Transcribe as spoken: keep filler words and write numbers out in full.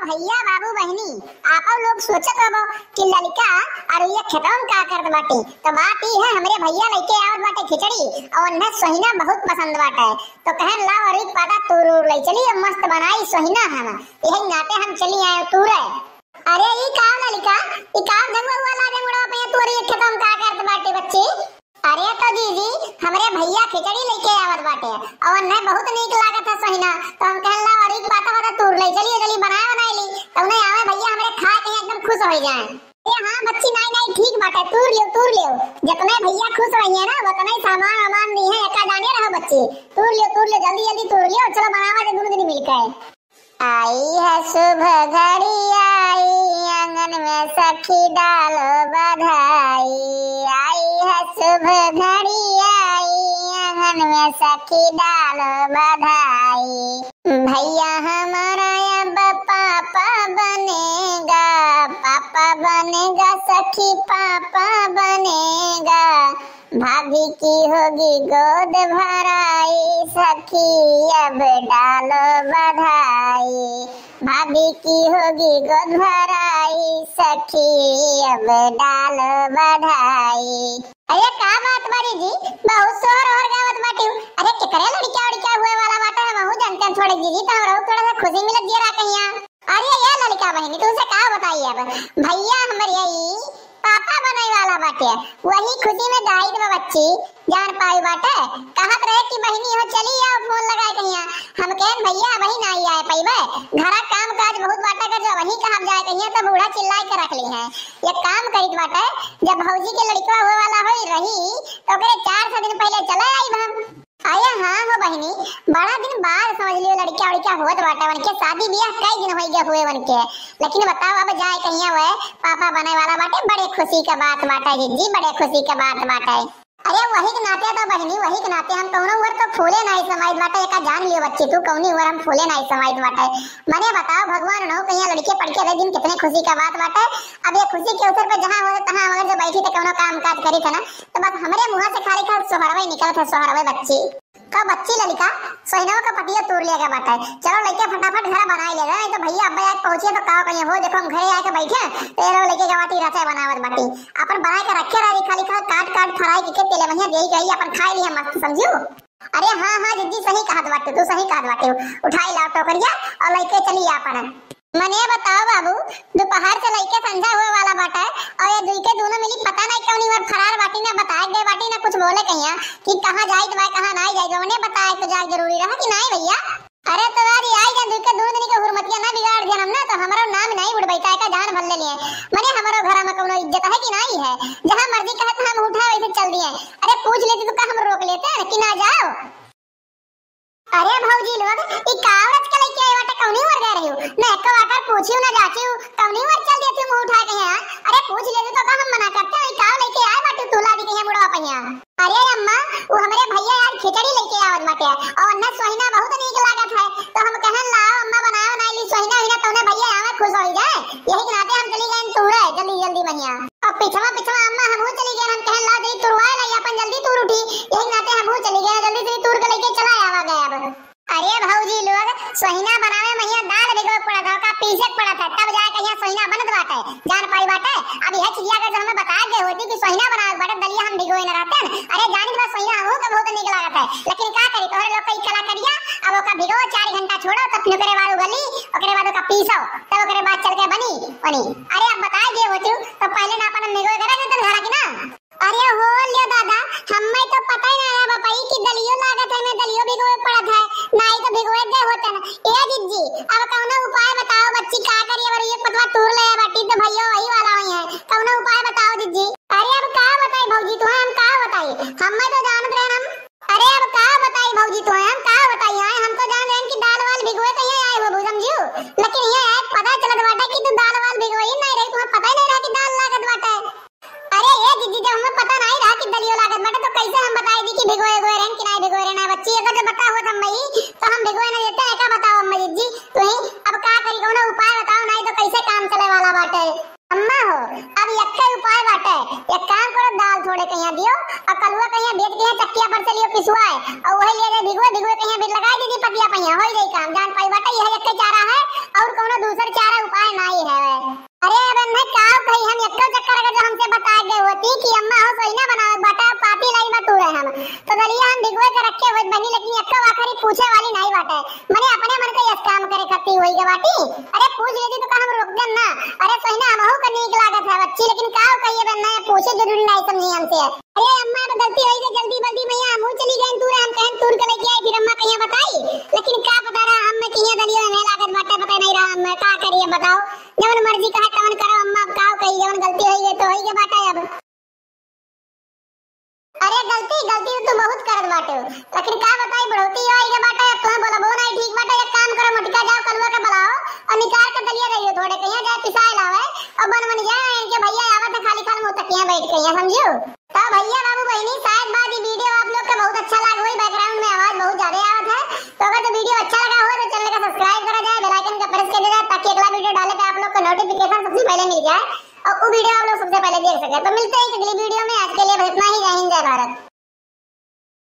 भइया, बाबू, बहिनी, आपउ लोग सोचत होबो कि लड़िका अउर ये खेतवा में का करत बाटे। तो बात ई है, हमरे भइया लइके आवत बाटे खिचड़ी अउर उन्हें सोहिना बहुत पसंद बाटे। तो कहन, "लाओ अरुई क पाता तूर उर लइ चली, अब मस्त बनाई सोहिना हम।" यही नाते हम चली आए तूरे। अरे ई का लड़िका, ई का धुआ हुआ लागे मुड़वा पे तोरी खेतवा में का करत बाटे बच्ची? अरे तो जीजी, हमरे भइया खिचड़ी लइके आवत बाटे अउर उन्हें बहुत नीक लागत है सोहिना, तो हम कहन, "लाओ अरुई क पाता वाता तूर लइ चली, जल्दी बनाए बनाए ली।" तो उन्हें आवे भइया हमरे खाए के एकदम खुश होइ जाए। अरे हाँ बच्ची, नाई नाई ठीक बाटे, तूर लियो तूर लियो, जितने भइया खुश होइहैं ना उतने सामान वामान दिहैं, एका जाने रहो बच्ची, तूर लियो तूर लियो, जल्दी जल्दी तूर लियो, चलो बनावा जे दुनों जनी मिलके। आई है शुभ घड़ी आई, आंगन में सखी डालो बधाई। आई है शुभ घड़ी आई, आंगन में सखी डालो बधाई। भइया हमारा अब पापा बनेगा, पापा बनेगा सखी, पापा बनेगा। भाभी की होगी गोद भराई, सखी अब डालो बधाई। भाभी की होगी गोद भराई, सखी अब डालो बधाई। अरे का बात बारी जी, बहुत सोहर ओहर गावत बाटिउ। अरे केकरे लड़िका उड़िका हुए वाला बाटे, हमहू जानते हैं थोड़े जीजी, तो हमरो थोड़ा सा खुशी मिलत दिया रहा कहिया। अरे ये लड़िका बहिनी, तुमसे का बताई अब, भइया हमरे यही पापा बने वाला बाटे, वही खुशी में गाइत बा बच्ची, जान पाई बाटे। कहत रहे कि बहिनी हो चली आओ फोन लगाए कहिया। हम कहन भइया अबही नाई आए पइबे, घरा काम काज बहुत बाटे, अगर जो वही कहब जाए कहिया तो बूढ़ा चिल्लाए के रख लिहैं। एक काम करित बाटे, जब भौजी के लड़िकवा हुए वाला होई रही तो ओकरे चार छह दिन पहिले चले आइब हम। अरे हाँ हो बहिनी, बड़ा दिन बाद समझ लियो लड़िका उड़िका होत बाटे, उनके शादी बियाह कई दिन होइ गए हुए उनके, लेकिन बताओ अब जाए कहिया हुए पापा बने वाला बाटे, बड़े खुशी का बात बाटे जीजी, बड़े खुशी का बात बाटे। अरे वही के नाते तो बहिनी, वही के नाते हम कौनो वर तो फूले नाई समाइत बाटे, एका जान लियो बच्ची तू, कौनी वर हम फूले नाई समाइत बाटे। मने बताओ भगवान उन्हों कहिया लड़िके पड़िके रहे दिन कितने खुशी का बात बाटे। अब ये खुशी के अवसर पे जहाँ हो तहाँ अगर जो बैठी तो कौनो काम काज करी था ना, तो बस हमरे मुँह से खाली खाली सोहरवे निकलत है, सोहरवे बच्ची। का बच्ची लड़िका, सोहिनवा का पतिया तूर लेगा बाटे। चलो लइके फटाफट घर बनाई लेगा, नहीं तो भइया अब्बा आके पहुँचिए तो का कहिए हो, देखो हम घरे आके बैठे, तो ये लोग लइके गवाटी रचा बनावत बाटी। अपन बनाए के रखे रही, खाली खा काट काट फ्राई के तेले भइया देई गई, अपन खाई लिया मस्त, समझियो। अरे हाँ हाँ जिज्जी, सही कहत बाटे तू, सही कहत बाटे। उठाई लाओ टोकरिया अउर लइके चली अपन। मने बताओ बाबू, दोपहर से लइके संझा हुए वाला बाटे, अउर ये दुई के दोनों मिली पता नाई कौनी वर फरार बाटी, ना बताए गए बाटी, ना कुछ बोले कहिया कि कहाँ जाइत बा, कहाँ नाई जाइत बा। मने बताए तो जाए जरूरी रहा कि नाई भइया? अरे तो यार, ये आई जा दुई के दोनों जनी के हुरमतिया ना बिगाड़ दिया हम ना, तो हमरो नाम नाई उड़बई, का जान भर ले लिए। मने हमरो घरा में कौनो इज्जत है कि नाई है? जहाँ मर्जी कहे तो हम उठा वैसे चल दिए। अरे पूछ लेती तो का हम रोक लेते हैं कि ना जाओ? अरे भौजी लोग, ई का औरत के लइके आई बाटे, कौनी वर गए रही हो? ना एको आकर पूछियो ना जाचियो, कौनी वर चल देती मुँह उठा के यहाँ? अरे पूछ लेती तो का हम मना करते हैं, ई का लइके आए बाटे तू लादी के यहाँ मुड़वा पहिया? अरे अम्मा, वो हमरे भइया आज खिचड़ी लइके आवत बाटे, अउर अन्ना सोहिना बहुत नीक लागत है, तो हम कहन लाओ अम्मा बनाओ ना ली सोहिना हिना, तौने भइया आवे खुश होइ जाए, यही के नाते हम चली गए तूरे जल्दी जल्दी महिया। अब पिछवा पिछवा अम्मा हमहू चली गए, हम कहन ला जल्दी तुरवाए लाई अपन जल्दी तूर उठी, यही के नाते हमहू चली गए जल्दी से तूर के लइके चला आवा गए अब। अरे भौजी लोग, सोहिना बनावे महिया दाल भिगोए के पड़त है, ओका पीसे के पड़त है, तब जाए कहिया सोहिना बनत बाटे, जान पाई बाटे। अब यह चीजिया अगर जो हमें बता गए होती कि सोहिना बनावे के बाटे, दलिया हम भिगोए न रहते हैं। अरे जानित बा सोहिना हमहू के बहुत नीक लागत है, लेकिन का करी, तोहरे लोग कई कला करिया, अब ओका भिगो चार घंटा छोड़ो, तब फिर ओकरे बाद उगली, ओकरे बाद ओका पीसो, तब ओकरे बाद चल के बनी, बनी। अरे अब बता गए होती तो पहले ना अपन भिगोए के रख देते घरा की ना। अरे हो लियो दादा, हम्मे तो पता ही ना रहा बपई कि दलियो लागत है, मैं दलियो भिगोए पड़त है, नाई तो भिगोए गए होते ना। ए जिज्जी, अब कौनो उपाय बताओ बच्ची, का करी, अगर ये पतवा तूर ले बाटी तो भइयो वही वाला हुई है, कौनो उपाय बताओ जिज्जी। अरे अब का बताई भौजी तुहे, हम का बताई, हम्मे तो जानत रहे हम। अरे अब का बताई भौजी तुहे, हम का बताई, आए हम तो जान रहे कि दाल वाल भिगोए कहिया आए हो, समझियो, लेकिन ये आए पता चलत बाटे कि तू दाल वाल भिगोई नहीं रही, तुम्हें पता ही नहीं रहा कि दाल लागत बाटे। अरे ए जिज्जी, जब हमें पता नहीं रहा कि दलियो लागत बाटे, तो कैसे हम बताई दी कि भिगोए गोए रहन कि नहीं भिगोए रहन? बच्ची, अगर जब पता होत हम भाई, तो हम भिगोए ना देते, एका बताओ अम्मा जिज्जी, तू ही अब का करी, कौनो उपाय बताओ, नहीं तो कैसे काम चले वाला बाटे। अम्मा हो, अब यक्के उपाय बाटे, एक काम करो, दाल थोड़े कहिया दियो, अउर कलुआ कहिया भेज के यहाँ चक्किया पर से लियो पिसवाए, अउर वही ले जाए भिगोए, भिगोए कहिया भेज लगाए दीदी पतिया पहिया, हो जाई काम, जान पाई बाटे, यह यक्के चारा है, अउर कौनो दूसर चारा होई गे बाटी? अरे पूछ लेती तो का हम रोक देन ना। अरे सोहिना, हमहू का नीक लागत है बच्ची, लेकिन का कहिए बन ना, पूछे जरूरी नहीं समझी हमसे। अरे अम्मा, अब गलती होई गे, जल्दी बल्दी मैया हमहू चली गए तूरे, हम कहन तूर के लेके आई, फिर अम्मा कहिया बताई, लेकिन का पता रहा हम में कहिया दलियो में लागत बाटे, पता नहीं रहा हम में का करिए बताओ। जवन मर्जी कहे तवन करो अम्मा, अब का कही, जवन गलती होई गे तो होई गे बाटे अब। अरे गलती, गलती तो तू बहुत करत बाटे, लेकिन का बताई, बुढ़ौती आई गे बाटे, अब तुम्हें बोलबो नहीं ठीक बाटे। एक काम करो, मोटका जाओ कलुआ के बुलाओ और निकाल के दलिया दे दियो थोड़े, कहिया जाए पिसाए लावे और बन बन जाए, इनके भैया आवत है खाली खाल मुंह तकिया बैठ के यहाँ, समझियो? तो भैया बाबू बहनी, शायद बाद ये वीडियो आप लोग का बहुत अच्छा लगा होई, बैकग्राउंड में आवाज बहुत ज्यादा आवत है, तो अगर तो वीडियो अच्छा लगा हो तो चैनल का सब्सक्राइब करा जाए, बेल आइकन का प्रेस कर दिया जाए, ताकि अगला वीडियो डाले पे आप लोग को नोटिफिकेशन सबसे पहले मिल जाए और वो वीडियो आप लोग सबसे पहले देख सके। तो मिलते हैं एक अगली वीडियो में, आज के लिए बस इतना ही। जय हिंद, जय भारत।